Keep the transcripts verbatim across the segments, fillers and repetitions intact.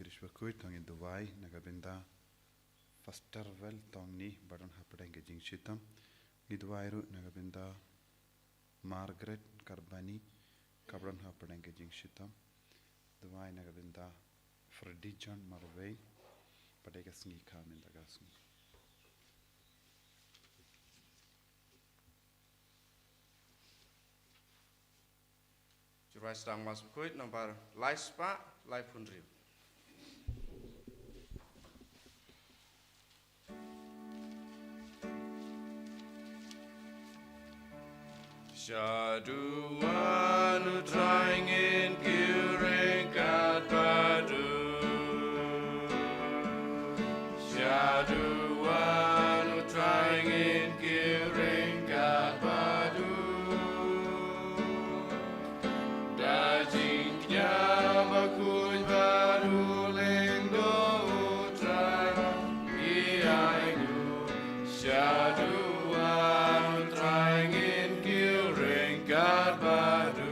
Khrist bakhuid, to ngin duwai na ka bynta Pastor Well Tongni ba don hapdeng ka jingshitom. Ngi duwai ruh na ka bynta Margaret Karbani, ka ba don hapdeng ka jingshitom. Duwai na ka bynta Freddy John Marwei, pat ïa ka sngi ka mynta ka sngi. Jurwai Sdang Mas Bakhuid, nombar lai spah lai phew hynriew. Shaduan u Trai ngin kiew ryngkat bad u. Shaduan u Trai ngin kiew ryngkat bad u. Da jingkñia bakhuid bad u lyngdoh u Trai, ïa u Shaduan u Trai ngin kiew ryngkat bad u.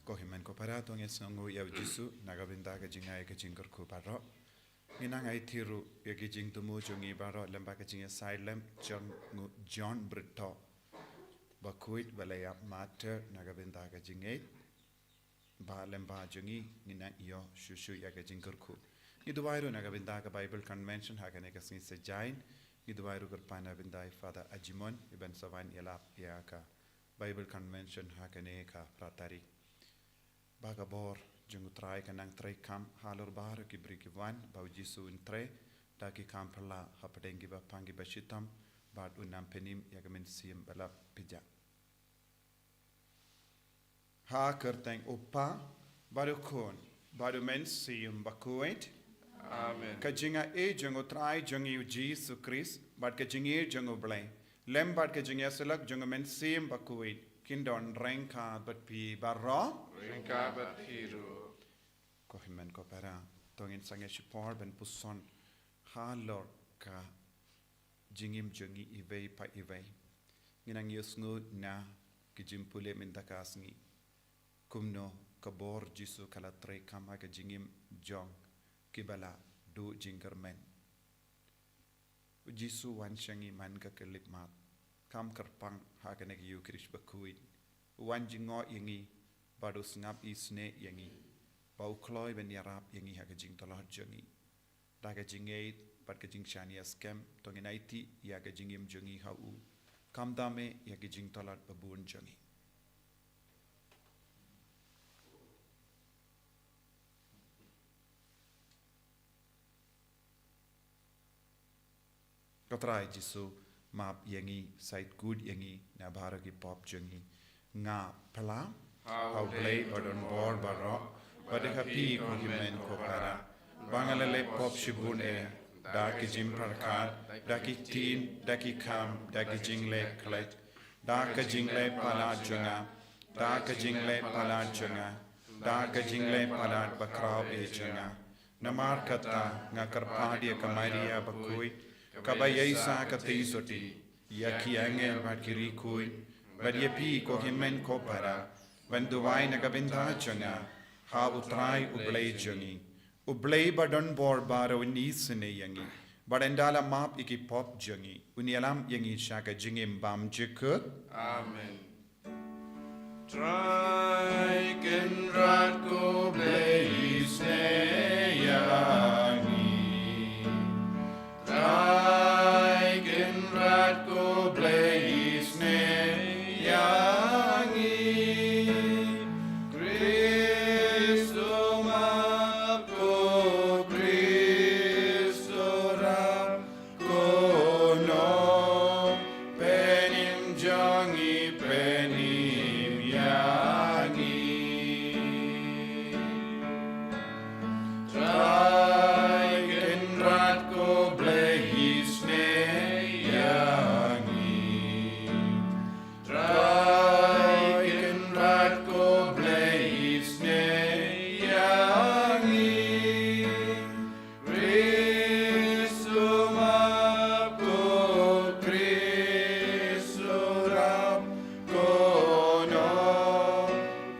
Ko hynmen ko para, to ngin sngewnguh ïa u Jisu na ka bynta ka jingai ka jingkyrkhu baroh. Ngin nang aiti ruh ïa ki jingthmu jong ngi baroh lem bad ka jingïasaid lem jong u John Britto bakhuid ba la ïap martyr na ka bynta ka jingngeit. Ba lem bad jong ngi ngin nang ïoh shuh shuh ïa ka jingkyrkhu. Ngi duwai ruh na ka bynta ka Bible Convention ha kane ka sngi Saitjaiñ. Ngi duwai ruh kyrpad na ka bynta i Father Ajimon, i ban sa wan ïalap ïa ka Bible Convention ha kane ka phra tarik. Ba ka bor jong u Trai kan nang treikam halor baroh ki briew ki wan, ba u Jisu un trei da ki kam phylla hapdeng kiba pang kiba shitom, bad un nang pynim ïa ka mynsiem ba la pynjah. Ha ka kyrteng u Kpa, bad u Khun, bad u Mynsiem Bakhuid. Amen. Ka jingaiei jong u Trai jong ngi u Jisu Khrist, bad ka jingïeit jong u Blei, lem bad ka jingïasyllok jong u Mynsiem Bakhuid, kin don ryngkat bad phi baroh. Ryngkat bad phi ruh. Ko hynmen ko para, to ngin sangeh shipor ban puson halor ka jingim jong ngi iwei pa iwei. Ngin nang ïohsngew na ki jingpule mynta ka sngi kumno ka bor Jisu ka la treikam ha ka jingim jong kiba la duh jingkyrmen. U Jisu wan sha ngi man ka khyllipmat, kam kyrpang ha kane ka Ïukharist bakhuid. U wan jngoh ïa ngi, bad u sngap isynei ïa ngi, ba u kloi ban ïarap ïa ngi ha ka jingtlot jong ngi. Da ka jingngeit bad ka jingshaniah skhem, to ngin aiti ïa ka jingim jong ngi ha u, khamtam eh ïa ka jingtlot babun jong ngi. Ko Trai Jisu, map ïa ngi, shait kut ïa ngi na baroh ki pop jong ngi. Nga pla ha u Blei ba don bor baroh, bad ha phi ko hynmen ko para, ba nga la leh pop shibun eh, da ki jingpyrkhat, da ki ktien, da ki kam, da ki jingleh khleh, da ka jingleh palat jong nga, da ka jingleh palat jong nga, da ka jingleh palat bakhraw eh jong nga. Namar kata nga kyrpad ïa ka Maria bakhuid, kaba ïaisah ka teisotti, ïa ki angel bad ki riewkhuid, bad ïa phi ko hynmen ko para, ban duwai na ka bynta jong nga ha u Trai u Blei jong ngi. U Blei ba don bor baroh un isynei ïa ngi, bad ynda la map ïa ki pop jong ngi, un ïalam ïa ngi sha ka jingim bymjukut. Amen. Trai Kynrad ko Blei isynei ïa ngi. Trai Kynrad ko Blei isynei ïa ngi. Khrist u map, ko Khrist u rap, ko nongpynim jong ngi, pynim ïa ngi. Trai Kynrad ko Blei isynei ïa ngi. Trai Kynrad ko Blei isynei ïa ngi. Khrist u map, ko Khrist u rap, ko nongpynim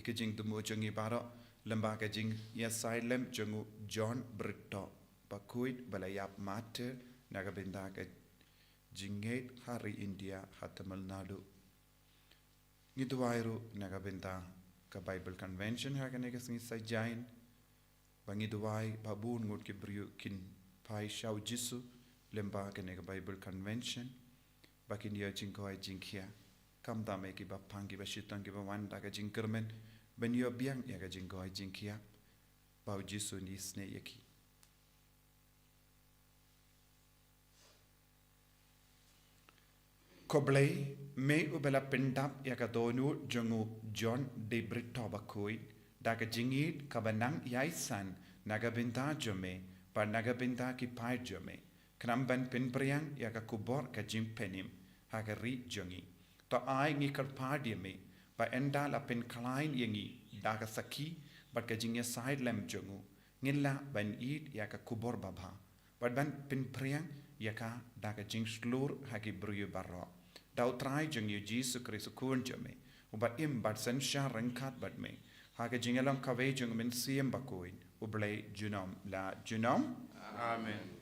ka jingthmu jong ngi baroh lyngba ka jingïasaid lem jong u John Britto Bakhuid ba la ïap martyr na ka bynta ka jingngeit ha ri India ha Tamil Nadu. Ngi duwai ruh na ka bynta ka Bible Convention ha kane ka sngi Saitjaiñ, ba ngi duwai ba bun ngut ki briew kin phai sha u Jisu lyngba kane ka Bible Convention, ba kin ïoh jingkoit jingkhiah. Khamtam eh kiba pang, kiba shitom, kiba wan da ka jingkyrmen ban ïoh biang ïa ka jingkoit jingkhiah, ba u Jisu un isynei ïa ki. Khublei, me uba la pyndap ïa ka dohnud jong u John de Britto Bakhuid da ka jingïeit kaba nang ïaisah na ka bynta jong me bad na ka bynta ki paid jong me, khnang ban pynphriang ïa ka khubor ka jingpynim ha ka ri jong ngi. To ai ngi kyrpad ïa me ba ynda la pynkhlaiñ ïa ngi da ka sakhi bad ka jingïasaid lem jong u, ngin lah ban ïeit ïa ka khubor babha bad ban pynphriang ïa ka da ka jingshlur ha ki briew baroh. Da u Trai jong ngi u Jisu Khrist u Khun jong me, uba im bad synshar ryngkat bad me ha ka jingïalong kawei jong u Mynsiem Bakhuid, U Blei junom la junom. Amen.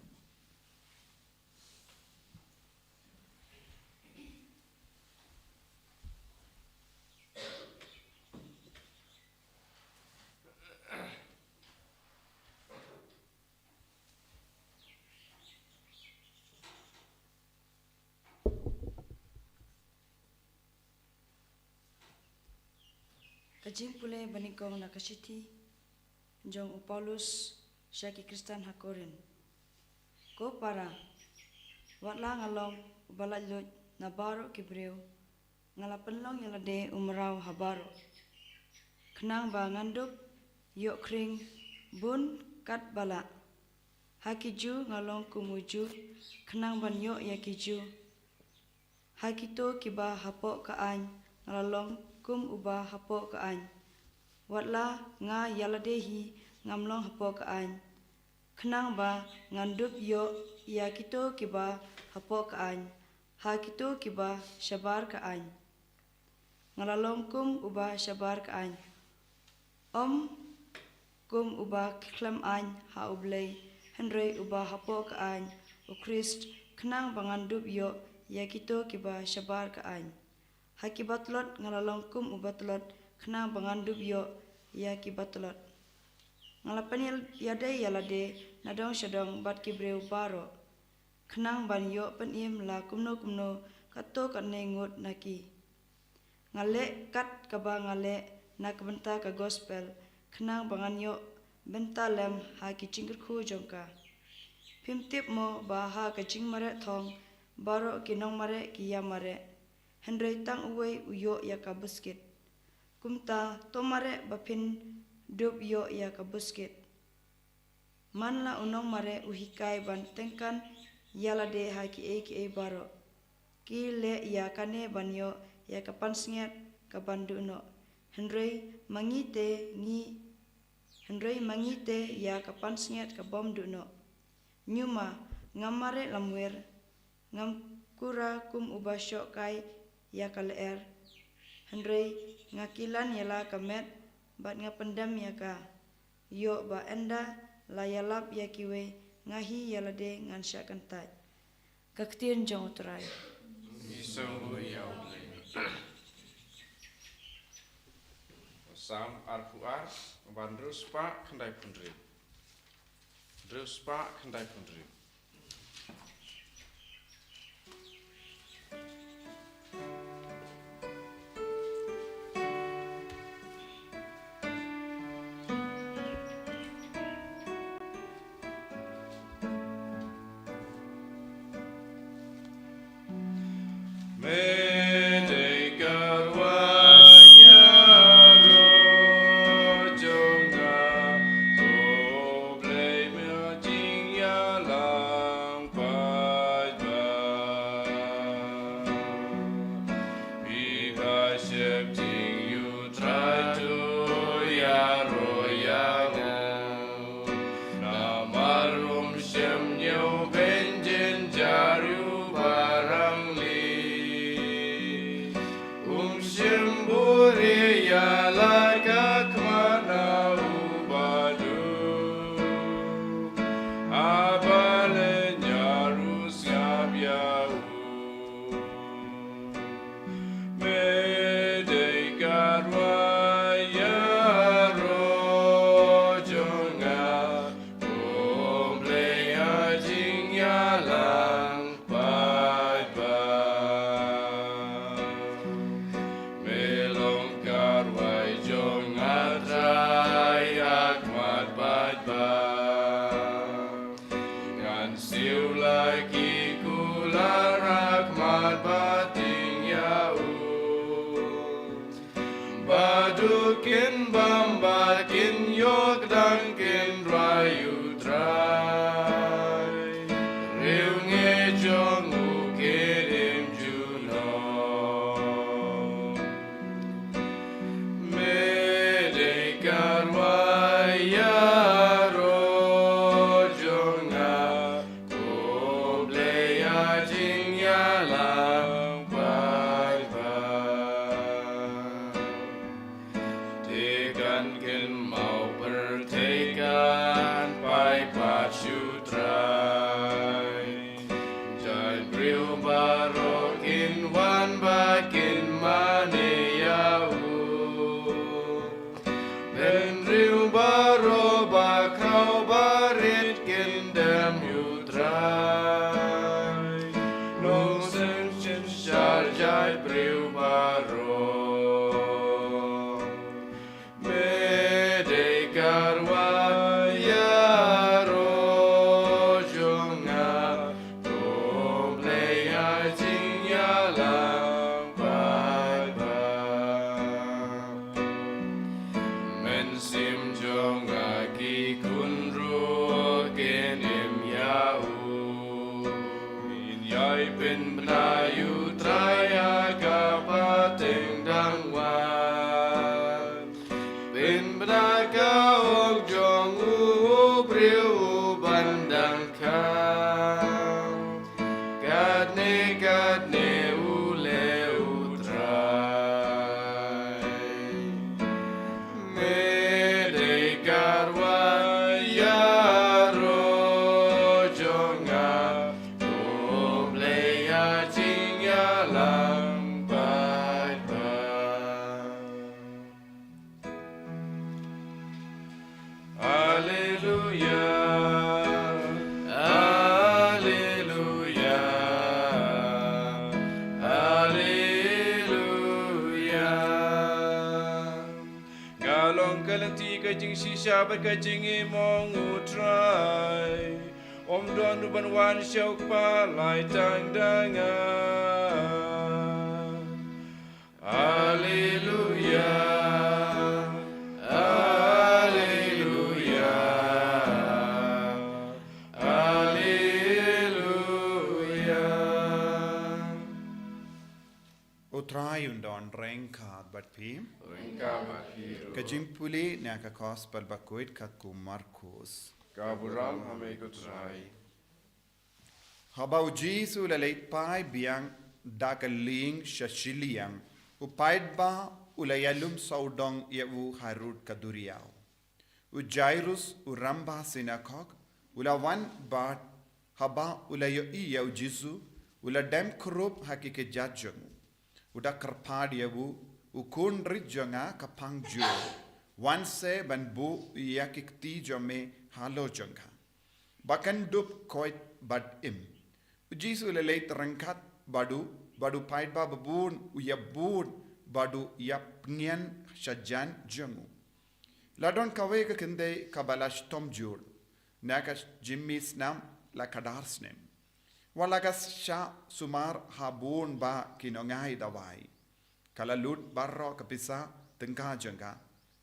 Ka jingpule banyngkong na ka shithi jong u Paulus sha ki Khristan ha Korinth. Ko para, wat la nga long uba laitluid na baroh ki briew, nga la pynlong ïa lade u mraw ha baroh, khnang ba ngan dup ïoh khring bun katba lah. Ha ki Jiw nga long kum u Jiw, khnang ban ïoh ïa ki Jiw. Ha kito kiba hapoh ka aiñ nga la long kum uba hapoh ka aiñ, wat la nga ïa lade hi ngam long hapoh ka aiñ, khnang ba ngan dup ïoh ïa kito kiba hapoh ka aiñ. Ha kito kiba shabar ka aiñ nga la long kum uba shabar ka aiñ, ym kum uba khlem aiñ ha U Blei, hynrei uba hapoh ka aiñ, U Khrist, khnang ba ngan dup ïoh ïa kito kiba shabar ka aiñ. Ha kiba tlot nga la long kum uba tlot, khnang ba ngan dup ïoh ïa kiba tlot. Nga la pynïadei ïa lade na dong sha dong bad ki briew baroh, khnang ban ïoh pynim la kumno kumno katto katne ngut na ki. Nga leh kat kaba nga leh na ka bynta ka gospel, khnang ba ngan ïoh bynta lem ha ki jingkyrkhu jong ka. Phim tip mo ba ha ka jingmareh thong baroh ki nongmareh ki ïa mareh, hynrei tang uwei u ïoh ïa ka buskit? Kumta to mareh ba phin dup ïoh ïa ka buskit. Man la u nongmareh u hikai ban tyngkan ïa lade ha kiei kiei baroh. Ki leh ïa kane ban ïoh ïa ka pansngiat ka ban duh noh, hynrei ma ngi te ngi, hynrei ma ngi te ïa ka pansngiat ka bym duh noh. Ñiuma, ngam mareh lamwir, ngam kura kum uba shoh kai ïa ka lyer, hynrei nga kilan ïa la ka met bad nga pyndem ïa ka, ïoh ba ynda la ïalap ïa kiwei, nga hi ïa lade ngan shah kyntait. Ka ktien jong U Trai. Ngi sngewbha ïa U Blei. Salm arphew ar, ba hynriew spah khyndai phew hynriew. Hynriew spah khyndai phew hynriew. Shu Trai. Jait briew baroh kin wan ba kin mane ïa u. Bynriew baroh ba khaw ba rit kin dem ïa u Trai. Nong sngewsih sha jait briew baroh. Me dei karwai ïaroh jong nga, ko Blei ha jingïalang paidbah. Mynsiem jong nga, ki khun ruh kin im ïa u. Ngin ïai pynbna ïa u Trai ha ka pateng dang wan. Pynbna ka hok jong u, u briew uban dang khang. Katne katne u leh u Trai. Me dei karwai ïaroh jong nga, ko Blei ha jingïalang paidbah. Alleluia, alleluia, alleluia. Nga long ka lynti ka jingshisha bad ka jingim, ong u Trai. Ym don uban wan sha u Kpa lai tang da nga. Alleluia, alleluia, alleluia. U Trai un don ryngkat bad phi. Ryngkat bad phi ruh. Ka jingpule na ka Gospel bakhuid katkum u Markos. Ka burom ha me ko Trai. Haba u Jisu u la leit phai biang da ka lieng sha shiliang, u paidbah u la ïalum sawdong ïa u harud ka duriaw. U Jairus, u rangbah synagog, u la wan bad haba u la ïohi ïa u Jisu, u la dem krup ha ki kjat jong u. U da kyrpad ïa u, u khun rit jong nga ka pang jur. Wan se ban buh ïa ki kti jong me halor jong ka, ba kan dup koit bad im. U Jisu u la leit ryngkat bad u, bad u paidbah babun u ïabud bad u ïapngian sha jan jong u. La don kawei ka kynthei kaba la shitom jur na ka jingmih snam la khadar snem. Wat la ka shah sumar ha bun bah ki nongai dawai. Ka la lut baroh ka pisa tyngka jong ka,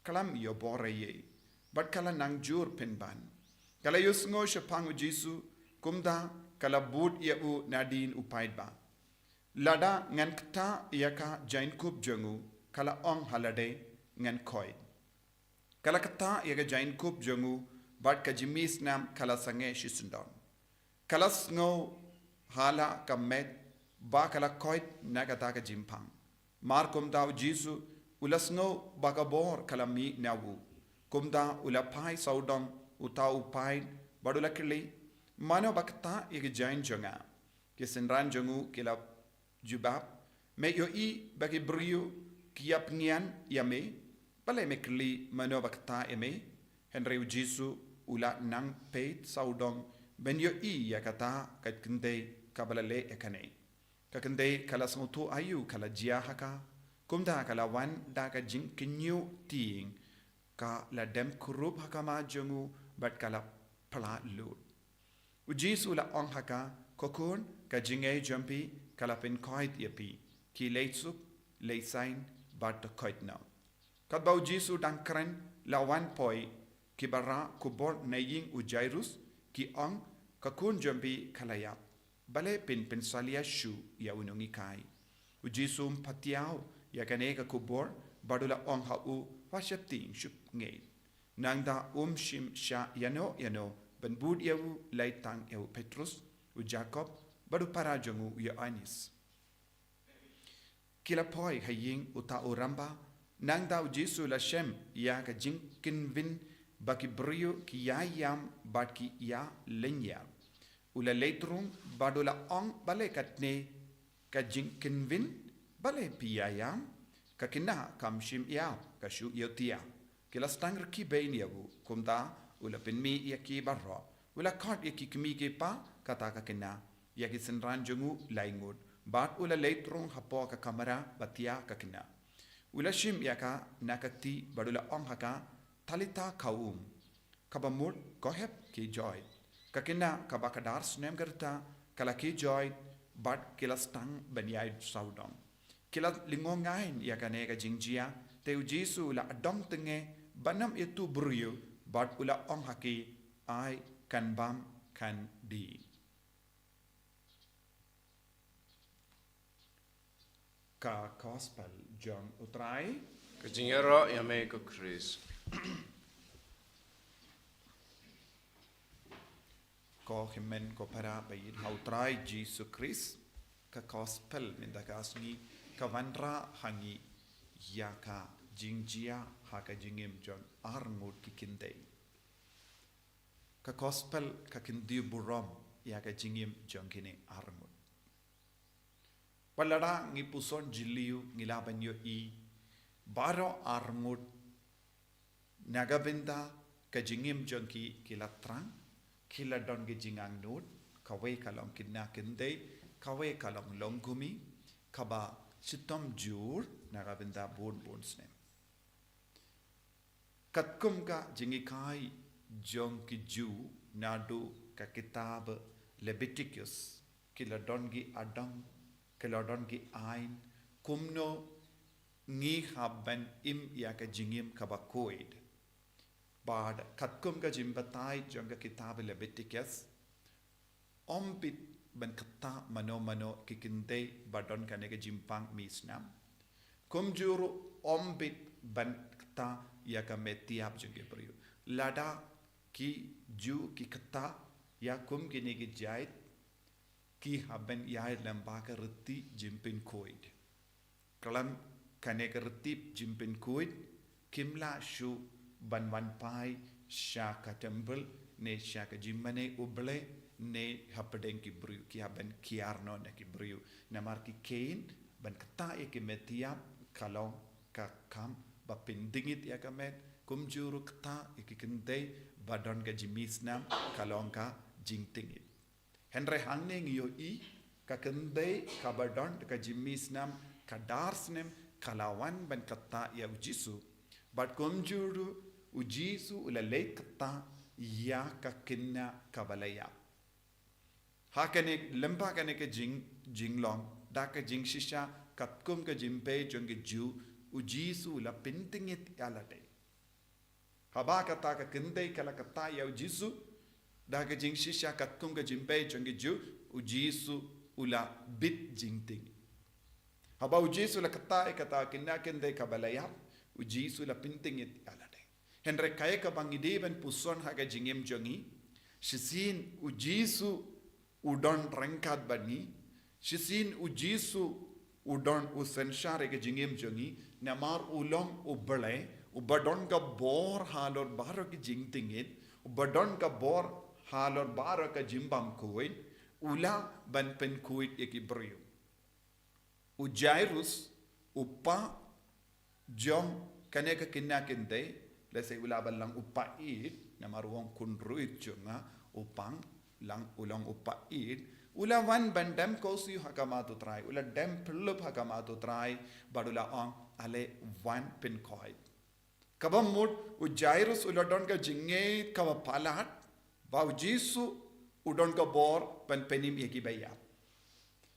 khlem ïoh bor ei ei, bad ka la nang jur pynban. Ka la ïohsngew shaphang u Jisu, kumta ka la bud ïa u nadien u paidbah. Lada ngan ktah ïa ka jaiñkup jong u, ka la ong ha lade, ngan koit. Ka la ktah ïa ka jaiñkup jong u, bad ka jingmih snam ka la sangeh shisyndon. Ka la sngew ha la ka met ba ka la koit na kata ka jingpang. Mar kumta u Jisu u la sngew ba ka bor ka la mih na u. Kumta u la phai sawdong uta u paid bad u la kylli, mano ba ktah ïa ka jaiñ jong nga? Ki synran jong u ki la jubab, me ïohi ba ki briew ki ïapngian ïa me, balei me kylli mano ba ktah ïa me? Hynrei u Jisu u la nang peit sawdong ban ïohi ïa kata ka kynthei kaba la leh ïa kane. Ka kynthei ka la sngewthuh aïu ka la jia ha ka, kumta ka la wan da ka jingkynñiuh tieng, ka la dem krup ha khmat jong u bad ka la pla lut. U Jisu u la ong ha ka, ko khun, ka jingngeit jong phi ka la pynkoit ïa phi. Khie leit suk, leit saiñ bad to koit noh. Katba u Jisu dang kren, la wan poi kiba rah khubor na ïing u Jairus, ki ong, ka khun jong phi ka la ïap. Balei phin pynsalia shuh ïa u nonghikai? U Jisu um patiaw ïa kane ka khubor bad u la ong ha u, wat sheptieng, shu ngeit. Nangta um shym shah ïano ïano ban bud ïa u, lait tang ïa u Petrus, u Jakob bad u para jong u, u Ïoannis. Ki la poi ha ïing uta u rangbah, nangta u Jisu u la shem ïa ka jingkynwin ba ki briew ki ïa ïam bad ki ïa lynñiar. U la leit rung bad u la ong, balei katne ka jingkynwin, balei phi ïa ïam? Ka kynnoh kam shym ïa, ka shu ïohi ïa. Ki la sdang rkhie bein ïa u, kumta u la pynmih ïa ki baroh. U la khot ïa ki kmie ki kpa, kata ka kynnoh, ïa ki synran jong u lai ngut. Bad u la leit rung hapoh ka kamra ba thiah ka kynnoh. U la shim ïa ka na ka kti bad u la ong ha ka, Talitha koum, kaba mut, ko hep, khie joi. Ka kynnoh kaba khadar snem ka rta, ka la khie joi, bad ki la sdang ban ïaid sawdong. Ki la lyngngoh ngaiñ ïa kane ka jingjia, te u Jisu u la adong tynge, bad nam ïa tu briew, bad u la ong ha ki, ai kan bam kan dih. Ka Gospel jong u Trai. Ka jingïaroh ïa me ko Khrist. Ko hynmen ko para ba ïeit ha u Trai Jisu Khrist, ka Gospel mynta ka sngi ka wanrah ha ngi ïa ka jingjia ha ka jingim jong arngut ki kynthei. Ka Gospel ka kyntiew burom ïa ka jingim jong kine arngut. Bad lada ngi puson jylliew ngi lah ban ïohi, baroh arngut na ka bynta ka jingim jong ki, ki la thrang, ki la don ki jingangnud, kawei ka long khynnah kynthei, kawei ka long longkmie, kaba shitom jur na ka bynta bun bun snem. Katkum ka jinghikai jong ki Jiw naduh ka kitab Leviticus, ki la don ki adong, ki la don ki aiñ, kumno ngi hap ban im ïa ka jingim kaba khuid. Bad katkum ka jingbatai jong ka kitab Leviticus, ym bit ban kata mano mano ki kynthei ba don kane ka jingpang misnam. Kumjuh ruh ym bit ban kata ïa ka met ïap jong ki briew. Lada ki Jiw ki kata ïa kum kine ki jait, ki hap ban ïaid lyngba ka rtip jingpynkhuid. Khlem kane ka rtip jingpynkhuid, kim lah shuh ban wan phai sha ka temple ne sha ka jingmane U Blei ne hapdeng ki briew, ki hap ban kiar noh na ki briew. Namar ki kheiñ ban kata ïa ki met ïap ka long ka kam ba pyntyngit ïa ka met, kumjuh ruh kata ïa ki kynthei ba don ka jingmisnam ka long ka jingtyngit. Hynrei hangne ngi ïohi ka kynthei kaba don ka jingmisnam khadar snem ka la wan ban kata ïa U Jisu. Bad kumjuh ruh U Jisu u la leit kata ïa ka khynnah kaba la ïap. Ha kane, lyngba kane ka jing, jinglong, da ka jingshisha katkum ka jingpeit jong ki Jiw, U Jisu u la pyntyngit ïa lade. Haba kata ka kynthei ka la kata ïa U Jisu, da ka jingshisha katkum ka jingpeit jong ki Jiw, U Jisu u la bit jingtyngit. Haba U Jisu u la kata ïa kata ka khynnah kynthei kaba la ïap, U Jisu u la pyntyngit ïa lade. Hynrei kaei kaba ngi dei ban puson ha ka jingim jong ngi, shisien U Jisu u don ryngkat bad ngi, shisien U Jisu u don u synshar ïa ka jingim jong ngi, namar u long U Blei uba don ka bor halor baroh ki jingtyngit, uba don ka bor halor baroh ka jingbymkhuid, u lah ban pynkhuid ïa ki briew. U Jairus, u kpa jong kane ka khynnah kynthei, lehse u lah ban long u kpa ïeit, namar u ong khun ruh ïeit jong nga u pang, lang u long u kpa ïeit, u la wan ban dem korsiew ha khmat U Trai, u la dem pyllup ha khmat U Trai, bad u la ong, ale wan pynkhuid. Kaba mut, u Jairus u la don ka jingngeit kaba palat ba U Jisu u don ka bor ban pynim ïa kiba ïap.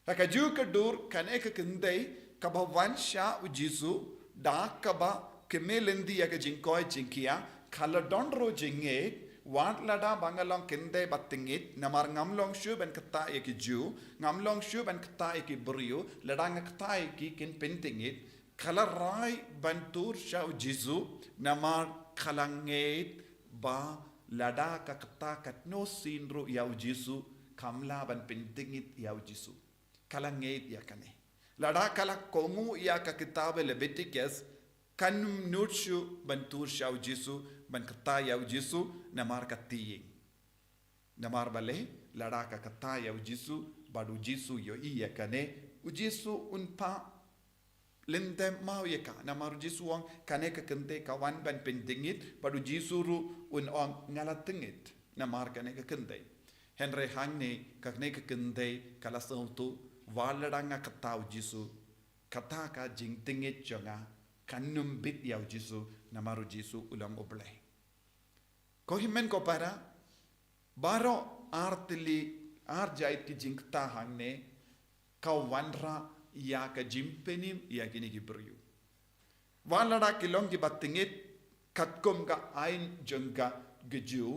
Ha kajuh ka dur kane ka kynthei kaba wan sha U Jisu da kaba kmie lynti ïa ka jingkoit jingkhiah, ka la don ruh jingngeit, wat lada ba nga long kynthei ba tyngit, namar ngam long shuh ban kata ïa ki Jiw, ngam long shuh ban kata ïa ki briew, lada nga kata ïa ki kin pyntyngit, ka la rai ban tur sha U Jisu, namar ka la ngeit ba lada ka kata katno sien ruh ïa U Jisu, kam lah ban pyntyngit ïa U Jisu. Ka la ngeit ïa kane. Lada ka la kohnguh ïa ka kitab Leviticus, kan nud shuh ban tur sha U Jisu, ban kata ïa u Jisu namar ka tieng. Namar balei, lada ka kata ïa u Jisu, bad u Jisu ïohi ïa kane, u Jisu un phah lyndem maw ïa ka, namar u Jisu u ong kane ka kynthei ka wan ban pynjngit, bad u Jisu ruh un ong nga la tyngit namar kane ka kynthei. Hynrei hangne kane ka kynthei ka la sngewthuh, wat lada nga kata u Jisu, kata ka jingtyngit jong nga kan ym bit ïa u Jisu, namar u Jisu u long u Blei. Ko hynmen ko para, baroh ar tylli, ar jait ki jingkata hangne ka wanrah ïa ka jingpynim ïa kine ki briew. Wat lada ki long kiba tyngit katkum ka aiñ jong ka Jiw,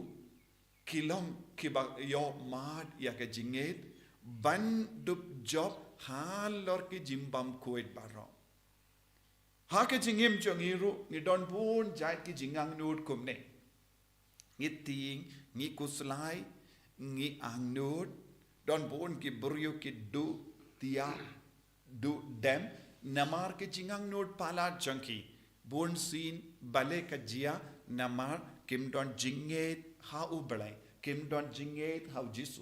ki long kiba ïoh mad ïa ka jingngeit ban dup jop halor ki jingbymkhuid baroh. Ha ka jingim jong ngi ruh ngi don bun jait ki jingangnud kumne. Ngi tieng, ngi khuslai, ngi angnud, don bun ki briew ki duh tiah, duh dem namar ki jingangnud palat jong ki. Bunsien balei ka jia? Namar kim don jingngeit ha u Blei, kim don jingngeit ha u Jisu.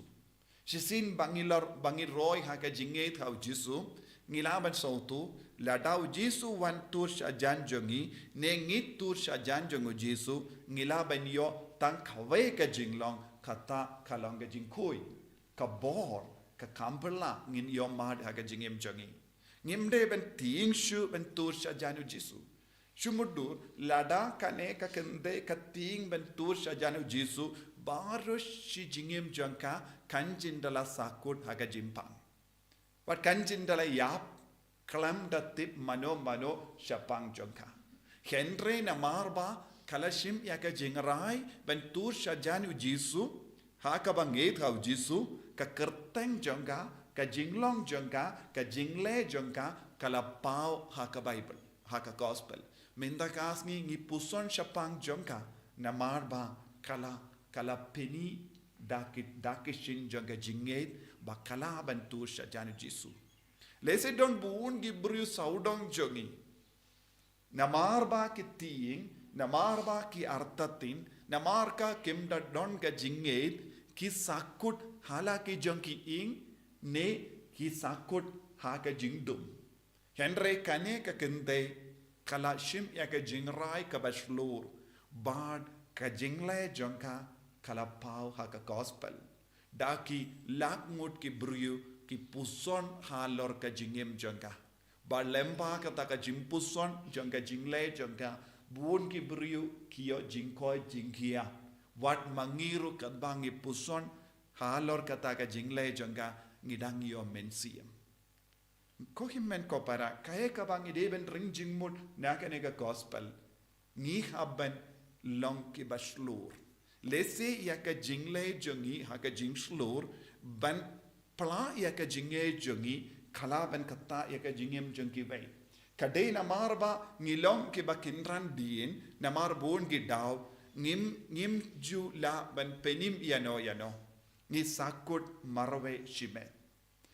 Shisien ba ngi lor, ba ngi roi ha ka jingngeit ha u Jisu, ngi lah ban sngewthuh, lada u Jisu u wan tur shajan jong ngi, ne ngi tur shajan jong u Jisu, ngi lah ban ïoh tang kawei ka jinglong, kata ka long ka jingkhuid, ka bor, ka kam pyrshah ngin ïoh mad ha ka jingim jong ngi. Ngim dei ban tieng shuh ban tur shajan u Jisu. Shu mutdur, lada kane ka kynthei ka tieng ban tur shajan u Jisu, baroh shi jingim jong ka kan jin da la sahkut ha ka jingpang. Wat kan jin da la ïap, khlem da tip mano mano shaphang jong ka. Hynrei namar ba ka la shim ïa ka jingrai ban tur shajan u Jisu, ha kaba ngeit ha u Jisu, ka kyrteng jong ka, ka jinglong jong ka, ka jingleh jong ka, ka la paw ha ka Baibl, ha ka gospel. Mynta ka sngi ngi puson shaphang jong ka, namar ba ka la, ka la pyni da ki, da ki shin jong ka jingngeit, ba ka lah ban tur shajan u Jisu. Lehse don bun ki briew sawdong jong ngi. Namar ba ki tieng, namar ba ki artatien, namar ka kim da don ka jingngeit, ki sahkut ha la ki jong ki ïing, ne ki sahkut ha ka jingdum. Hynrei kane ka kynthei, ka la shim ïa ka jingrai kaba shlur, bad ka jingleh jong ka, ka la paw ha ka gospel. Da ki lak ngut ki briew, ki puson halor ka jingim jong ka. Bad lyngba kata ka jingpuson jong ka jingleh jong ka, bun ki briew ki ïoh jingkoit jingkhiah. Wat ma ngi ruh katba ngi puson halor kata ka jingleh jong ka, ngi dang ïoh mynsiem. Ko hynmen ko para, kaei kaba ngi dei ban ring jingmut na kane ka gospel. Ngi hap ban long kiba shlur. Lehse ïa ka jingleh jong ngi ha ka jingshlur, ban pla ïa ka jingngeit jong ngi, ka lah ban kata ïa ka jingim jong kiwei. Ka dei namar ba ngi long kiba kynran dien, namar bun ki daw, ngim, ngim ju lah ban pynim ïano ïano. Ngi sahkut marwei shimet.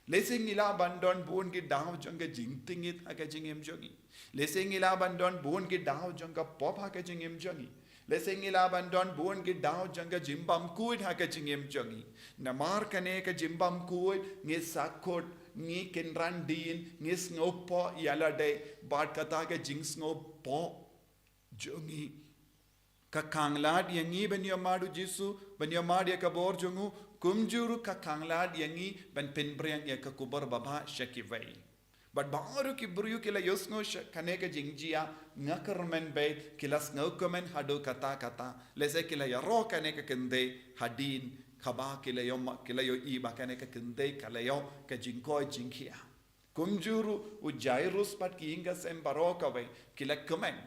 Lehse ngi lah ban don bun ki daw jong ka jingtyngit ha ka jingim jong ngi. Lehse ngi lah ban don bun ki daw jong ka pop ha ka jingim jong ngi. Lehse ngi lah ban don bun ki daw jong ka jingbymkhuid ha ka jingim jong ngi. Namar kane ka jingbymkhuid, ngi sahkut, ngi kynran dien, ngi sngewpoh ïa lade, bad kata ka jingsngewpoh jong ngi ka khanglad ïa ngi ban ïoh mad u Jisu, ban ïoh mad ïa ka bor jong u, kumjuh ruh ka khanglad ïa ngi ban pynbring ïa ka khubor babha sha kiwei. Bad baroh ki briew ki la ïohsngew sha kane ka jingjia, nga kyrmen beit ki la sngewkmen haduh katta katta, lehse ki la ïaroh kane ka kynthei hadien, haba ki la ïoh ma-, ki la ïohi ba kane ka kynthei ka la ïoh ka jingkoit jingkhiah. Kumjuh ruh u Jairus bad ki ïing ka sem baroh kawei, ki la kmen.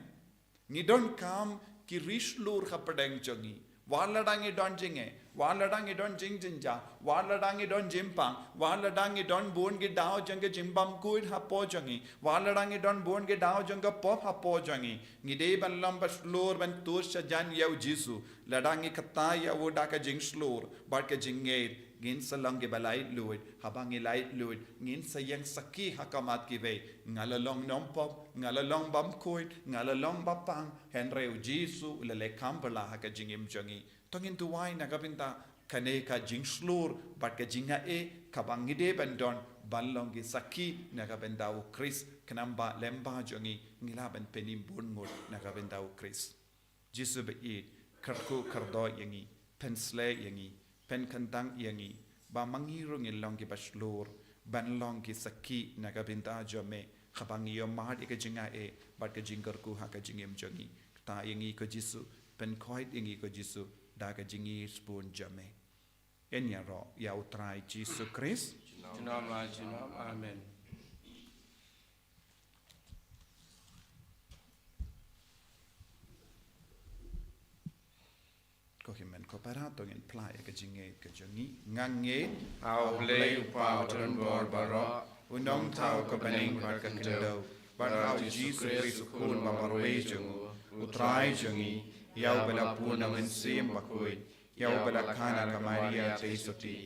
Ngi donkam ki ri shlur hapdeng jong ngi. Wat lada ngi don jingeh, Wat lada ngi don jingjynjar, wat lada ngi don jingpang, wat lada ngi don bun ki daw jong ka jingbymkhuid hapoh jong ngi, wat lada ngi don bun ki daw jong ka pop hapoh jong ngi, ngi dei ban long ba shlur ban tur shajan ïa u Jisu. Lada ngi kata ïa u da ka jingshlur bad ka jingngeit, ngin sa long kiba laitluid. Haba ngi laitluid, ngin sa ïeng sakhi ha khmat kiwei. Nga la long nongpop, nga la long bymkhuid, nga la long bapang, hynrei u Jisu u la leh kam phylla ha ka jingim jong ngi. To ngin duwai na ka bynta kane ka jingshlur bad ka jingai kaba ngi dei ban don ban long ki sakhi na ka bynta u Khrist, khnang ba lyngba jong ngi ngi lah ban pynim bun ngut na ka bynta u Khrist. Jisu ba ïeit, kyrkhu kyrdoh ïa ngi, pynsleh ïa ngi, pynkyntang ïa ngi, ba ma ngi ruh ngin long kiba shlur ban long ki sakhi na ka bynta jong me, haba ngi ïohmad ïa ka jingai bad ka jingkyrkhu ha ka jingim jong ngi. Kta ïa ngi ko Jisu, pynkhuid ïa ngi ko Jisu da ka jingïeit bun jong me. Yn ïaroh ïa u Trai Jisu Khrist. Junom la junom. Amen. Ko hynmen ko para, to ngin phla ïa ka jingngeit ka jong ngi. Nga ngeit ha U Blei U Kpa uba don bor baroh, U Nongthaw ka bneng bad ka khyndew, bad ha U Jisu Khrist U Khun ba marwei jong U, U Trai jong ngi, ïa uba la pun na U Mynsiem Bakhuid, ïa uba la kha na ka Maria Theisotti,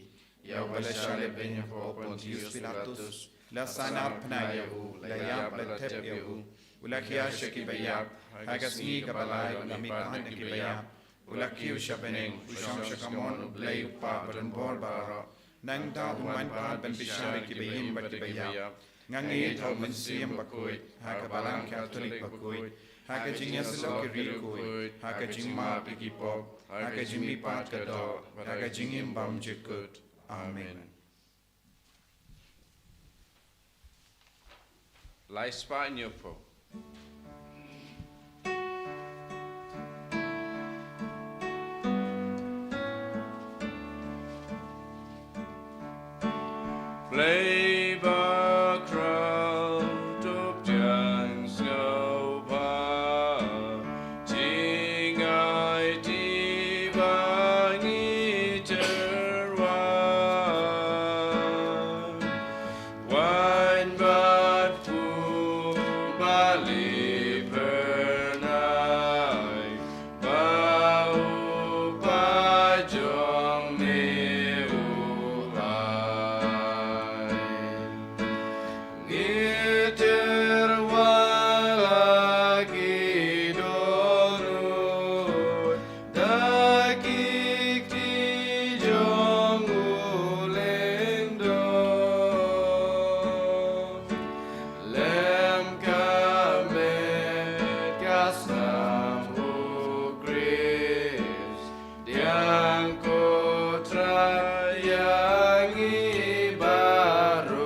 ïa uba la shah leh beiñ hapoh Pontius Pilatus, la sahnarphna ïa u, la ïap, la thep ïa u, u la khia sha kiba ïap, ha ka sngi kaba lai u la mihpat na kiba ïap, u la kiew sha bneng, u shong sha kamon U Blei U Kpa uba don bor baroh. Nangta un wan pat ban bishar ïa kiba im bad kiba ïap. Nga ngeit ha U Mynsiem Bakhuid, ha ka Balang Katholik bakhuid, ha ka jingïasyllok ki riewkhuid, ha ka jingmap ïa ki pop, ha ka jingmihpat ka doh, bad ha ka jingim bymjukut. Amen. Lai spah hynñiew phew. Blei bakhraw, to pdiang sngewbha, jingaiti ba ngi tyrwa. Waiñ bad pur ba li phyrnai, ba u Kpa jong me u ai. Ngi tyrwa la ki dohnud, da ki kti jong u lyngdoh. Lem ka met ka snam u Khrist, pdiang ko Trai ïa ngi baroh.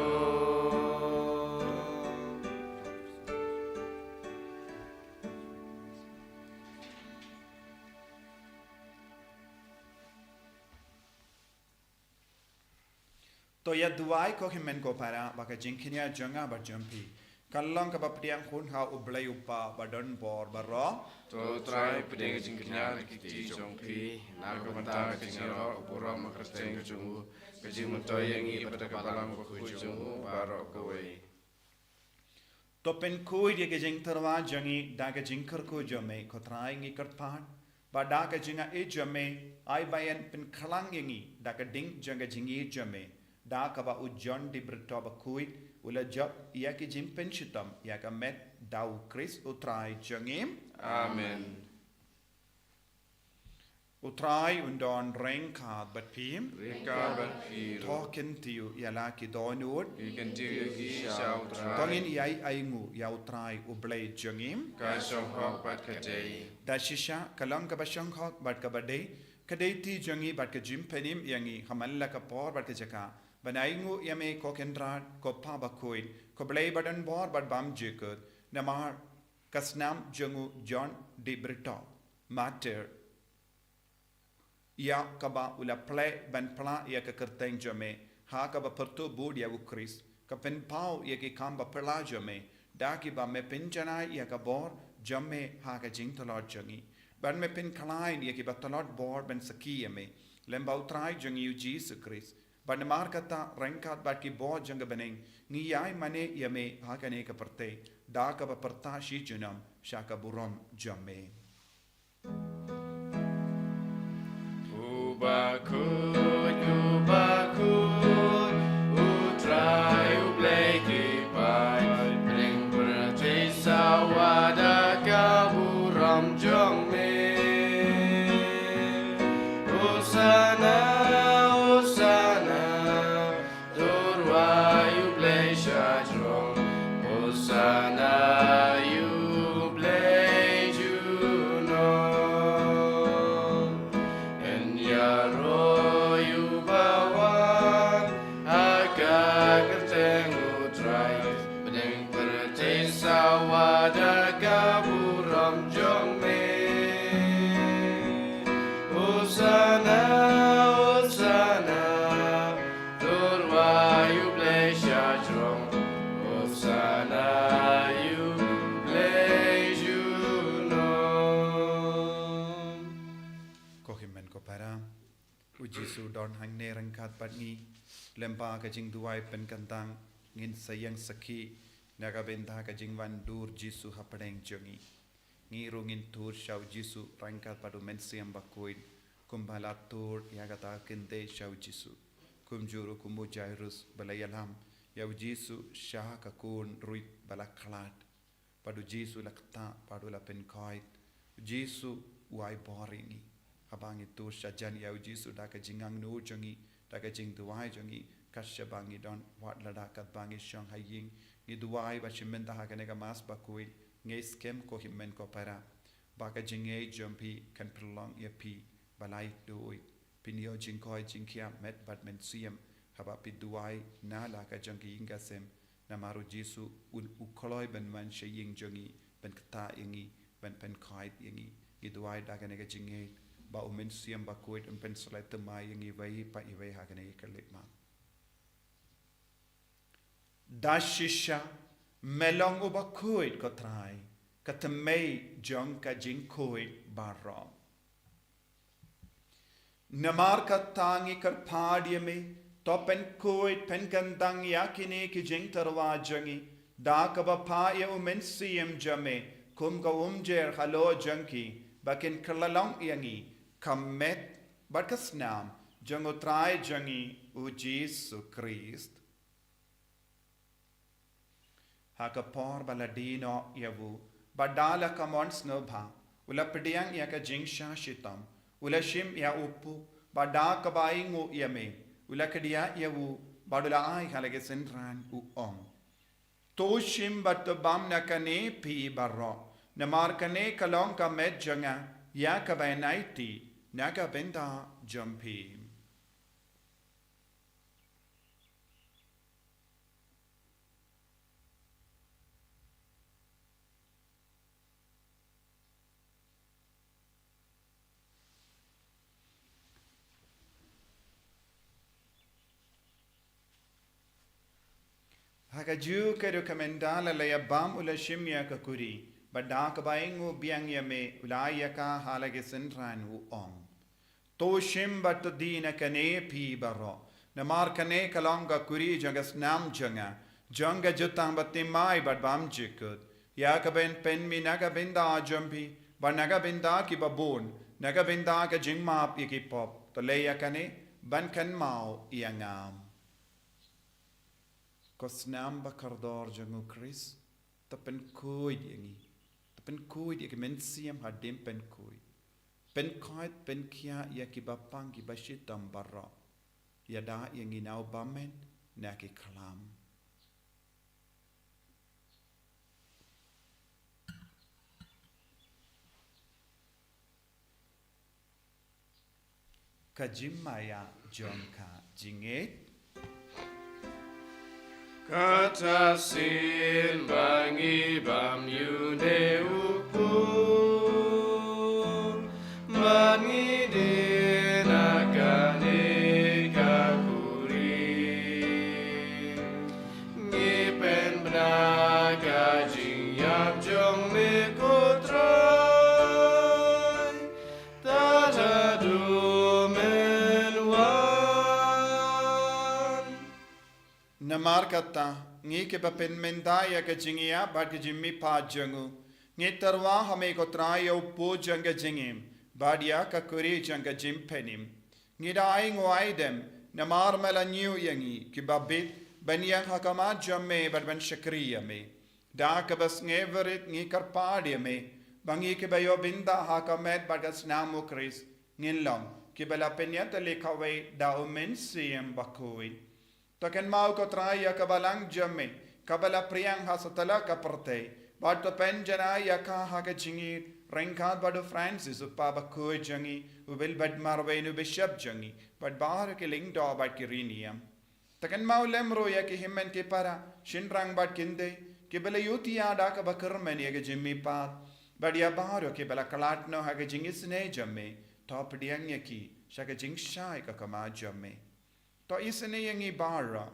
To ïa duwai ko hynmen ko para, ba ka jingkñia jong nga bad jong phi kan long kaba pdiang hun ha U Blei U Kpa ba don bor baroh. To Trai pdiang ka jingkñia na ki kti jong phi, na ka bynta ka jingïaroh u burom ha ka kyrteng ka jong u, ka jingmyntoi ïa ngi bad ka Balang Bakhuid jong u baroh kawei. To pynkhuid ïa ka jingtyrwa jong ngi da ka jingkyrkhu jong me ko Trai, ngi kyrpad. Ba da ka jingaiei jong me, ai ba yn pynkhlaiñ ïa ngi da ka ding jong ka jingïeit jong me, da kaba u John Dibritoh Bakhuid u la jop ïa ki jingpynshitom ïa ka met da u Khrist u Trai jong ngi. Amen. U Trai un don ryngkat bad phi. Ryngkat bad phi ruh. To kyntiew ïa la ki dohnud. Ngi kyntiew ïa ki sha u Trai. To ngin ïai ainguh ïa u Trai u Blei jong ngi. Ka shong hok bad ka dei. Da shisha ka long kaba shong hok bad kaba dei, ka dei ti jong ngi bad ka jingpynim ïa ngi ha man la ka por bad ka jaka ban ainguh ïa me ko Kynrad, ko Pa Bakhuid, ko Blei ba don bor bad bymjukut, namar ka snam jong u John Dibritoh, martyr, ïa kaba u la plie ban phla ïa ka kyrteng jong me, ha kaba pyrtuh bud ïa u Khrist, ka pynpaw ïa ki kam ba phylla jong me, da kiba me pynjanai ïa ka bor jong me ha ka jingtlot jong ngi. Bad me pynkhlaiñ ïa kiba tlot bor ban sakhi ïa me. Lem ba U Trai jong ngi U Jisu Khrist, bad namar kata ryngkat bad ki bor jong ka bneng, ngi ïai mane ïa me ha kane ka pyrthei, da kaba pyrta shi junom sha ka burom jong me. U bakhuid, u bakhuid, U Trai U Blei ki paid, pdeng pyrthei sawa da ka burom jong me. Hosana, Hosana, to rwai U Blei shajrong. Hosana ïa U Blei junom. Yn ïaroh ïa uba wan ha ka kyrteng U Trai. Pdeng pyrthei sawa da ka burom jong me. Hosana, Hosana, to rwai U Blei shajrong. Hosana ïa U Blei junom. Ko hynmen ko para, U Jisu don hangne ryngkat bad ngi. Lem ba ka jingduwai pynkyntang, ngin sa ïeng sakhi na ka bynta ka jingwan dur Jisu hapdeng jong ngi. Ngi ruh ngin tur sha U Jisu ryngkat bad U Mynsiem Bakhuid, kumba la tur ïa kata ka kynthei sha U Jisu. Kumjuh ruh kum u Jairus ba la ïalam ïa U Jisu sha ka khun ruit ba la khlad. Bad U Jisu la ktah bad U la pynkhuid. U Jisu u ai bor ïa ngi. Haba ngi tur shajan ïa U Jisu da ka jingangnud jong ngi, da ka jingduwai jong ngi, kat shaba ngi don, wat lada katba ngi shong ha ïing, ngi duwai bad shim bynta ha kane ka Mass Bakhuid, ngi skhem ko hynmen ko para ba ka jingngeit jong phi kan pynlong ïa phi ba lai duh. Phin ïoh jingkoit jingkhiah met bad mynsiem haba phi duwai na la ka jong ka ïing ka sem. Namar U Jisu u, u kloi ban wan sha ïing jong ngi, ban ktah ïa ngi, ban pynkhuid ïa ngi. Ngi duwai da kane ka jingngeit ba U Mynsiem Bakhuid un pynslem thymmai ïa ngi iwei pa iwei ha kane ka leit mass. Da shisha me long u bakhuid ko Trai, ka thymmei jong ka jingkhuid baroh. Namar kata ngi kyrpad ïa me, to pynkhuid pynkyntang ïa kine ki jingtyrwa jong ngi da kaba phah ïa U Mynsiem jong me kum ka umjer halor jong ki, ba kin kylla long ïa ngi ka met bad ka snam jong U Trai jong ngi U Jisu Khrist. Ha ka por ba la die noh ïa u, bad da la ka mon sngewbha, u la pdiang ïa ka jingshah shitom, u la shim ïa u puk, bad da kaba ainguh ïa me, u la kdiah ïa u, bad u la ai ha la ki synran, u ong: To shim bad to bam na kane phi baroh, namar kane ka long ka met jong nga, ïa kaba yn aiti na ka bynta jong phi. Ha kajuh ka ruh ka mynta la la ïa bam u la shim ïa ka kuri, bad da kaba ainguh biang ïa me u la ai ïa ka ha la ki synran u ong: To shim bad to die na kane phi baroh, namar kane ka long ka kuri jong ka snam jong nga, jong ka jutang bathymmai bad bymjukut, ïa kaba yn pynmih na ka bynta jong phi bad na ka bynta kiba bun, na ka bynta ka jingmap ïa ki pop. To leh ïa kane ban kynmaw ïa nga. Ko snam ba kordor jong U Khrist, to pynkhuid ïa ngi, to pynkhuid ïa ki mynsiem hadien pynkhuid. Pynkhuid pynkhiah ïa kiba pang kiba shitom baroh. Ïada ïa ngi na u bymman na ki khlam. Ka jingmaïa jong ka jingngeit. Kata shisien ba ngi bam ïa une u puk, ba ngi die na kane ka kuri, ngi pynbna ka jingïap jong me ko Trai. Tad haduh me Namar kata, ngi kiba pynmynta ïa ka jingïap bad ka jingmihpat jong u, ngi tyrwa ha me ko Trai ïa u puj jong ka jingim bad ïa ka kuri jong ka jingpynim. Ngi da ai nguaidem namar me la ñiew ïa ngi kiba bit ban ïeng ha khmat jong me bad ban shakri ïa me. Da kaba sngewrit ngi kyrpad ïa me ba ngi kiba ïoh bynta ha ka met bad ka snam u Khrist ngin long kiba la pynïatylli kawei da u Mynsiem Bakhuid. To kynmaw ko Trai ïa ka balang jong me kaba la phriang ha satlak ka pyrthei, bad to pynjanai ïa ka ha ka jingïeit ryngkat bad u Francis u kpa bakhuid jong ngi, u Wilbert Marwein u bishop jong ngi, bad baroh ki lyngdoh bad ki riewniam. To kynmaw lem ruh ïa ki hynmen ki para, shynrang bad kynthei kiba la ïutia da kaba kyrmen ïa ka jingmihpat, bad ïa baroh kiba la khlad noh ha ka jingisynei jong me. To pdiang ïa ki sha ka jingshai ka khmat jong me. To isynei ïa ngi baroh.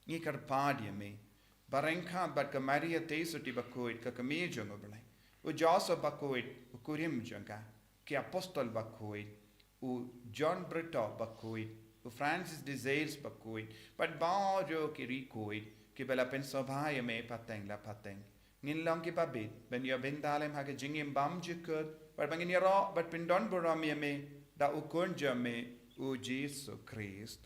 Ngi kyrpad ïa me ba ryngkat bad ka Maria Theisotti bakhuid, ka kmie jong u Blei, u Joseph bakhuid, u kurim jong ka, ki apostol bakhuid, u John Britto bakhuid, u Francis de Sales bakhuid, bad baroh ki riewkhuid kiba la pynsngewbha ïa me pateng la pateng, ngin long kiba bit ban ïoh bynta lem ha ka jingim bymjukut, bad ba ngin ïaroh bad pyndonburom ïa me da u Khun jong me, u Jisu Khrist.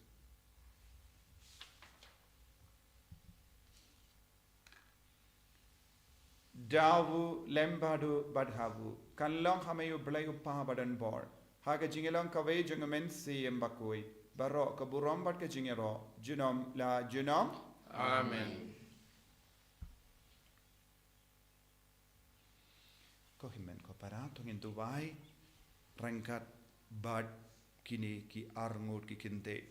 Da u lem bad u bad ha u, kan long ha me U Blei U Kpa badonbor, ha ka jingïalong kawei jong U Mynsiem Bakhuid, baroh ka burom bad ka jingïaroh junom la junom. Amen. Ko hynmen ko para, to ngin duwai ryngkat bad kine ki arngut ki kynthei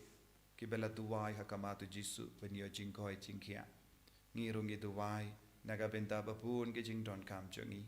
kiba la duwai ha khmat U Jisu ban ïoh jingkoit jingkhiah. Ngi ruh ngi duwai na ka bynta ba bun ki jingdonkam jong ngi,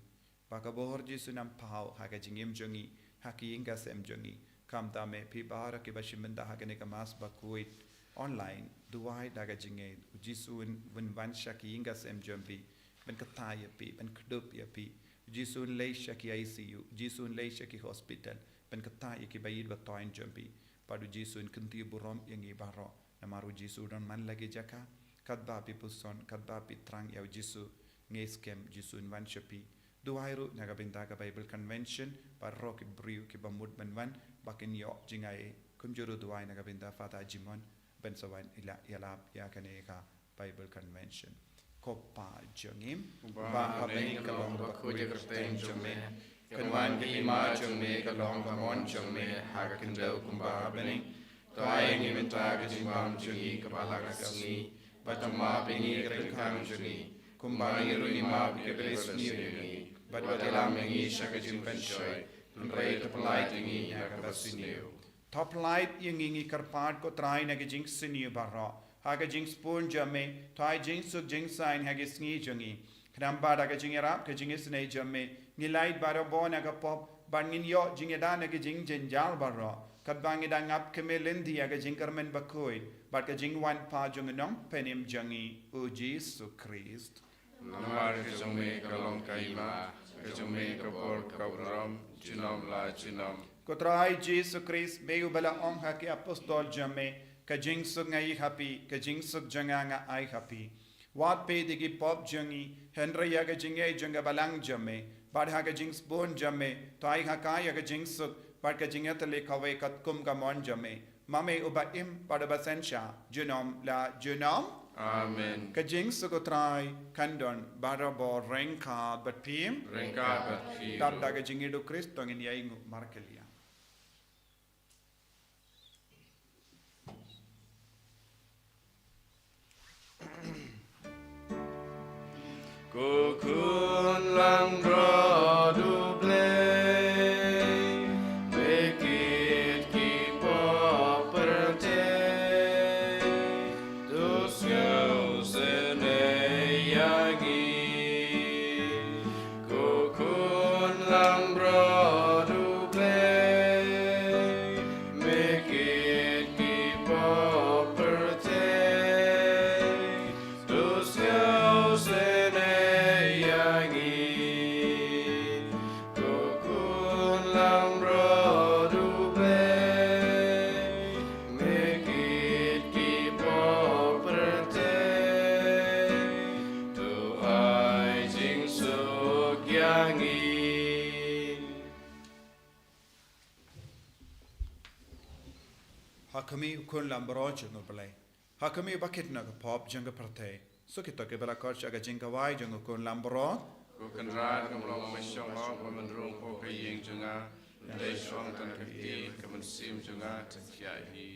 ba ka bor Jisu un nang paw ha ka jingim jong ngi, ha ka ïing ka sem jong ngi. Khamtam eh phi baroh kiba shim bynta ha kane ka Mass bakhuid online, duwai da ka jingngeit, U Jisu un, un wan sha ka ïing ka sem jong phi ban kyntait ïa phi, ban kdup ïa phi. U Jisu un leit sha ki I C U, U Jisu un leit sha ki hospital ban kyntait ïa kiba ïeit ba thoiñ jong phi. Bad U Jisu un kyntiew burom ïa ngi baroh, namar U Jisu u don man la ki jaka. Katba phi puson, katba phi thrang ïa U Jisu, ngeit skhem U Jisu un wan sha phi. Duwai ruh na ka bynta ka Bible Convention, baroh ki briew kiba mut ban wan, ba kin ïoh jingaiei. Kumjuh ruh duwai na ka bynta Father Jimon ban sa wan ïalap ïa kane ka Bible Convention. Ko Pa jong ngi ba ha bneng, ka long bakhuid ka kyrteng jong me. Kan wan ka hima jong me, ka long ka mon jong me ha ka khyndew kumba ha bneng. To ai ngi mynta ka jingbam jong ngi kaba la ka sngi, bad to map ïa ngi ka tyngkhang jong ngi, kumba ngi ruh ngi map ïa kiba sniew ïa ngi, bad wat ïalam ïa ngi sha ka jingpynshoi, hynrei to pyllait ïa ngi na kaba sniew. To pyllait ïa ngi, ngi kyrpad ko Trai, na ka jingsniew baroh, ha ka jingsbun jong me, to ai jingsuk jingsaiñ ha ki sngi jong ngi. Khnang ba da ka jingïarap ka jingisynei jong me, ngi lait barabor na ka pop, bad ngin ïoh jingïada na ki jingjynjar baroh, katba ngi dang ap khmih lynti ïa ka jingkyrmen bakhuid bad ka jingwan pat jong u Nongpynim jong ngi, U Jisu Khrist. Namar ka jong me ka long ka hima, ka jong me ka bor, ka burom, junom la junom. Ko Trai Jisu Khrist, me uba la ong ha ki apostol jong me, ka jingsuk nga ïoh ha phi, ka jingsuk jong nga nga ai ha phi. Wat peit ïa ki pop jong ngi, hynrei ïa ka jingngeit jong ka balang jong me, bad ha ka jingsbun jong me, to ai ha ka ïa ka jingsuk bad ka jingïatylli kawei katkum ka mon jong me. Ma me uba im bad uba synshar junom la junom. Amen. Ka jingsuk U Trai kan don barabor ryngkat bad phi. Ryngkat bad phi. Dap da ka jingïeit U Khrist to ngin ïainguh markylliang. Ko khun langbrot U Blei, me kit ki pop pyrthei, to sngewsynei ïa ngi. Ko khun langbrot U Blei, Ha khmih u Khun Lambrot jong U Blei. Ha khmih ba kit na ka pop jong ka pyrthei. Suk ïa to kiba la khot sha ka jingkawai jong u Khun Lambrot. Ko Kynrad, ngam long ba shong hok, ba men rung hapoh ka ïing jong nga. Hynrei shong tang ka kti, ka mynsiem jong nga te khia hi.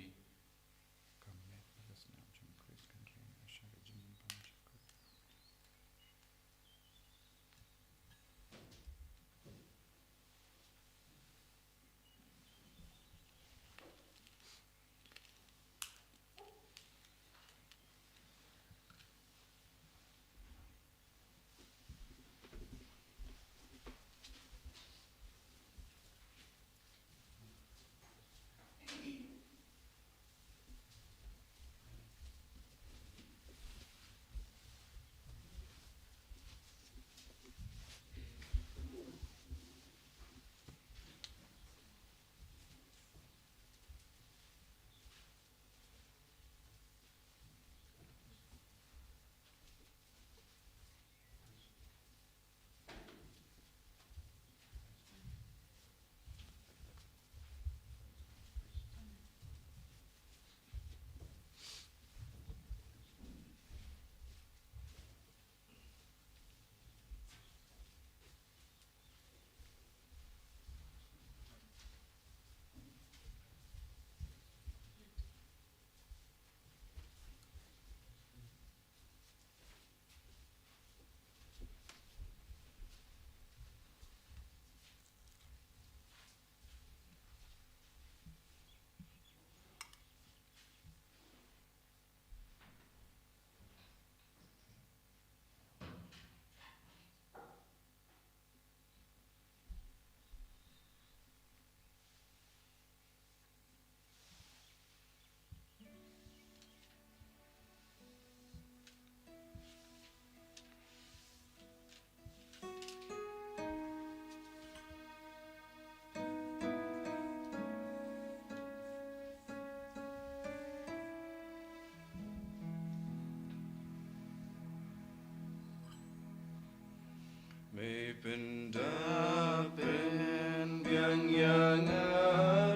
Me pyndap pynbiang ïa nga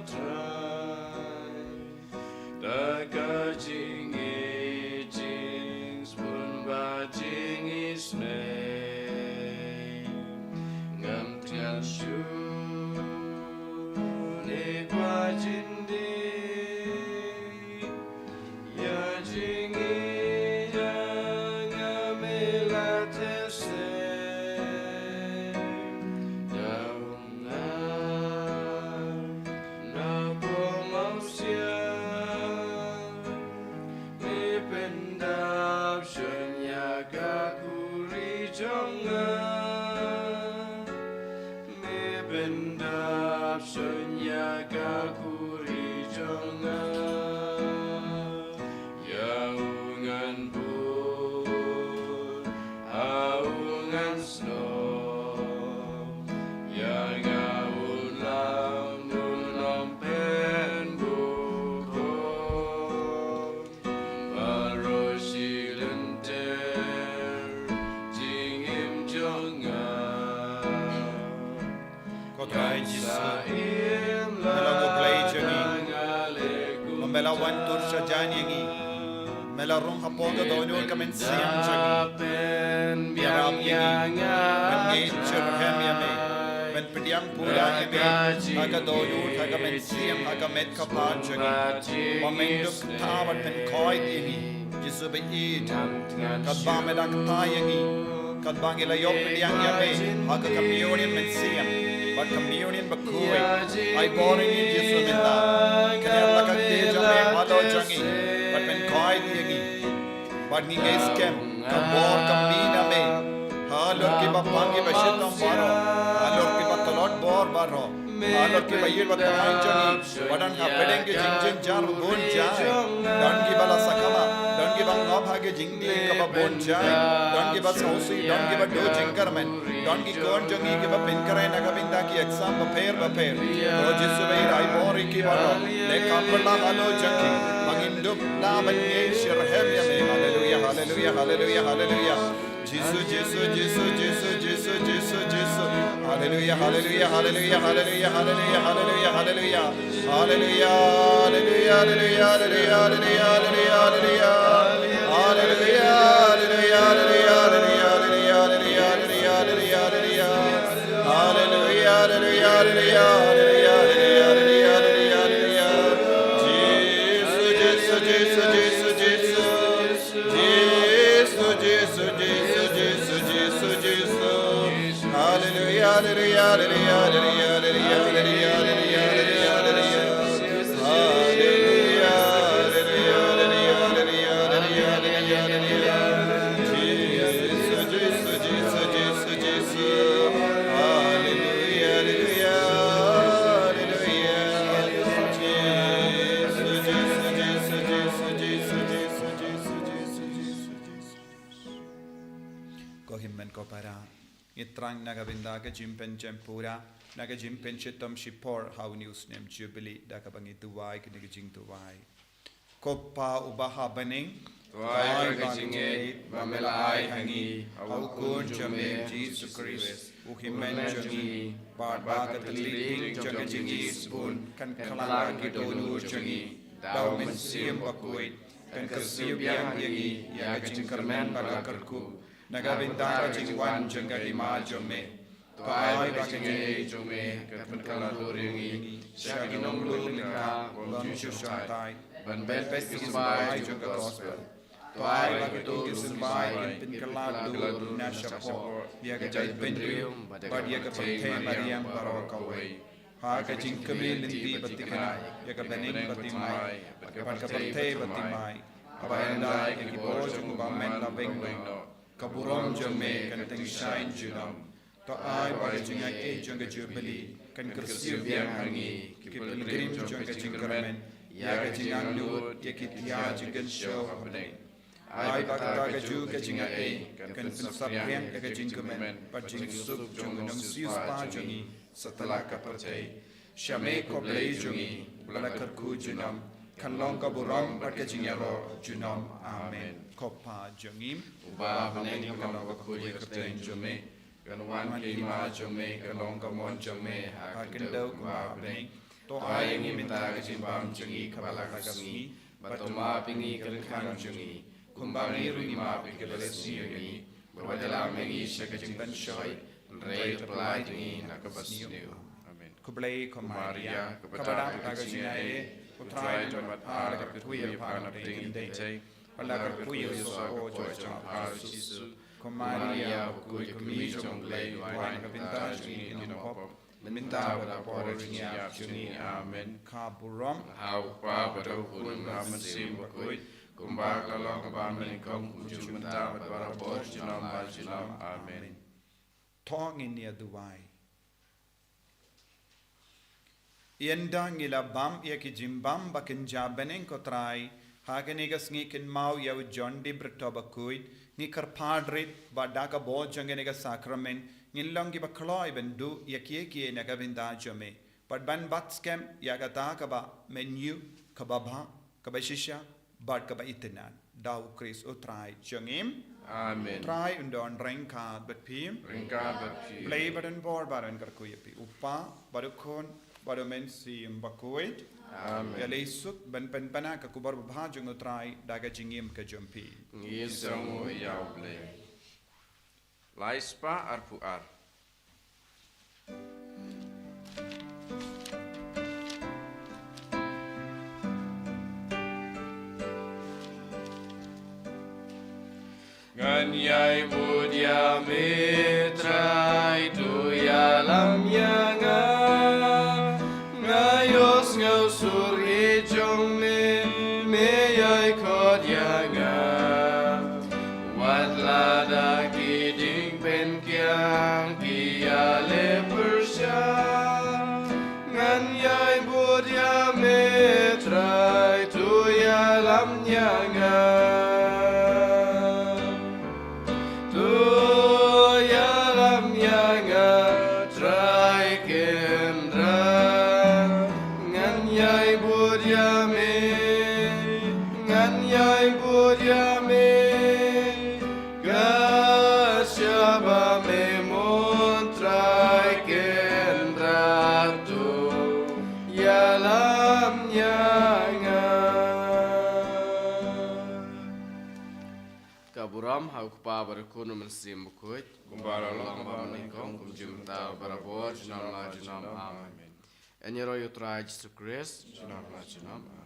Trai, da ka jingïeit, jingsbun bad jingisynei. Ngam tngan shuh ne kwah jyndie ïa jingïeit jong nga, me la theh seh da u ngar na pop mawsiang. Me pyndap shun ïa ka khuri jong nga. Me pyndap shun ïa ka khuri jong nga. Ïa u ngan bud, ha u ngan snoh. Ïa nga un lam, un ym pynbun khop. Baroh shi lynter jingim jong nga. Ko Trai Jisu, me la long U Blei jong ngi. Me la wan tur sha jan ïa ngi. Me la rung hapoh ka dohnud ka mynsiem jong ngi. Ïarap ïa ngi ban ngeit shitrhem ïa me, ban pdiang pura ïa me ha ka dohnud, ha ka mynsiem, ha ka met ka phad jong ngi. Ba men dup kata bad pynkhuid ïa ngi. Jisu ba ïeit, katba me da kata ïa ngi, katba ngi la ïoh pdiang ïa me ha ka communion mynsiem bad communion bakhuid, ai bor ïa ngi Jisu mynta. Kynnoh la ka kti jong me halor jong ngi bad pynkhuid ïa ngi. Bad ngi ngeit skhem ka bor ka mih na me halor kiba pang kiba shitom baroh, halor kiba tlot bor baroh, halor kiba ïeit ba thymmai jong ngi ba don hapdeng ki jingjynjar bun jait. Don kiba la sakma, don kiba ngop ha ki jingdih kaba bun jait, don kiba sngewsih, don kiba duh jingkyrmen, don ki khun jong ngi kiba pynkhreh na ka bynta ki exam bapher bapher. O Jisu ba ïeit, ai bor ïa ki baroh. Leh ka pyrshah halor jong ki ba ngin dup lah ban ngeit shitrhem ïa me. Haleluya, haleluya, haleluya, haleluya. Jisu, Jisu, Jisu, Jisu, Jisu, Jisu, Jisu. Haleluya, haleluya, haleluya, haleluya, haleluya, haleluya, haleluya. Haleluya, haleluya, haleluya, haleluya, haleluya, haleluya. Haleluya, haleluya, haleluya, haleluya, haleluya, haleluya, haleluya, haleluya. Haleluya, haleluya, haleluya, haleluya, haleluya, haleluya, haleluya. Jisu, Jisu, Jisu, Jisu, Jisu. Jisu, Jisu, Jisu, Jisu, Jisu, Jisu. Haleluya, haleluya, haleluya, haleluya, haleluya, haleluya, haleluya, haleluya. Haleluya, haleluya, haleluya, haleluya, haleluya, haleluya, haleluya. Jisu, Jisu, Jisu, Jisu, Jisu. Haleluya, haleluya, haleluya. Jisu, Jisu, Jisu, Jisu, Jisu, Jisu, Jisu, Jisu, Jisu. Ko hynmen ko para, ngi thrang na ka bynta ka jingpynjem pura, na ka jingpynshitom shipor ha une u snem Jubili, da kaba ngi duwai kane ka jingduwai. Ko Pa uba ha bneng, to ai ba ka jingngeit ba me la ai ha ngi ha u Khun jong me Jisu Khrist, u hynmen jong ngi, bad ba ka tlot jong ka jingïeit bun kan kylla ki dohnud jong ngi da u Mynsiem Bakhuid, kan kyrsiew biang ïa ngi ïa ka jingkyrmen bad la kyrkhu na ka bynta ka jingwan jong ka Hima jong me. To ai ba ka jingaiei jong me kan pynkylla dur ïa ngi sha ki nonglum lyngkha bym ju shongthait, ban beh ki symbai jong ka gospel. To ai ba kito ki symbai kin pynkylla dur na shapoh ïa ka jaitbynriew bad ïa ka pyrthei mariang baroh kawei. Ha ka jingkmie lynti ba thikna ïa ka bneng ba thymmai bad ka pyrthei ba thymmai, haba ynda ïa ka bor jong u Bymman la weng noh, ka burom jong me kan tyngshaiñ junom. To ai ba ka jingaiei jong ka Jubili kan kyrsiew biang ha ngi ki pilgrim jong ka jingkyrmen ïa ka jingangnud ïa ki thiah jingkynshew ha bneng. Ai ba kata kajuh ka jingaiei kan pynsaphriang ïa ka jingkmen bad jingsuk jong u nongsiewspah jong ngi satlak ka pyrthei. Sha me ko Blei jong ngi ba la kyrkhu junom, kan long ka burom bad ka jingïaroh junom. Amen. Ko Pa jong ngi uba ha bneng, kan long bakhuid ïa ka kyrteng jong me, kan wan ka hima jong me, kan long ka mon jong me ha ka khyndew kumba ha bneng. To ai ïa ngi mynta ka jingbam jong ngi kaba la ka sngi, bad to map ïa ngi ki ryngkang jong ngi, kumba ngi ruh ngi map ïa kiba la sniew ïa ngi, bad wat ïalam ïa ngi sha ka jingpynshoi, hynrei to pynlait ïa ngi na kaba sniew. Amen. Khublei ko Maria, kaba dap da ka jingaiei, U Trai u don bad pha, la kyrkhu ïa pha na pdeng ki kynthei, bad la kyrkhu ïa u saw ka kpoh jong pha Jisu. Ko Maria bakhuid, ka kmie jong U Blei, duwai na ka bynta jong ngi ki nongpop, mynta bad ha ka por jingïap jong ngi. Amen. Ka burom ha U Kpa bad ha U Khun bad ha U Mynsiem Bakhuid, kumba ka la long ha kaba nyngkong, kumjuh mynta bad barabor, junom la junom. Amen. To ngin ïa duwai. Ynda ngi la bam ïa ki jingbam ba kynja bneng ko Trai, ha kane ka sngi kynmaw ïa u John Dibrito bakhuid, ngi kyrpad rit ba da ka bor jong kane ka sakramen ngin long kiba kloi ban duh ïa kiei kiei na ka bynta jong me, bad ban bat skhem ïa kata kaba mynjur, kaba bha, kaba shisha, bad kaba itynnad. Da U Khrist U Trai jong ngi. Amen. Trai un don ryngkat bad phi. Ryngkat bad phi. Blei ba don bor ba un kyrkhu ïa phi, U Kpa bad U Khun bad U Mynsiem Bakhuid. Amen. Ïaleh suk ban pynpaw ka khubor babha jong U Trai da ka jingim ka jong phi. Ngi sngewnguh ïa U Blei. Lai spah arphew ar. Ngan ïai bud ïa me Trai, to ïalam ïa nga. Nga ïohsngew sur ïeit jong me, me ïai khot ïa nga. Wat lada ki jingpynkiang ki ïaleh pyrshah, ngan ïai bud ïa me Trai, to ïalam ïa nga. To ïalam ïa nga Trai Kynrad, ngan ïai bud ïa me, ngan ïai bud ïa me, ka Burom ha u Kpa bad u Khun bad u Mynsiem Bakhuid. Kumba la long ha kaba nyngkong, kumjuh mynta, barabor, junom la junom. Amen. Yn ïaroh ïa u Trai Jisu Khrist. Junom la junom.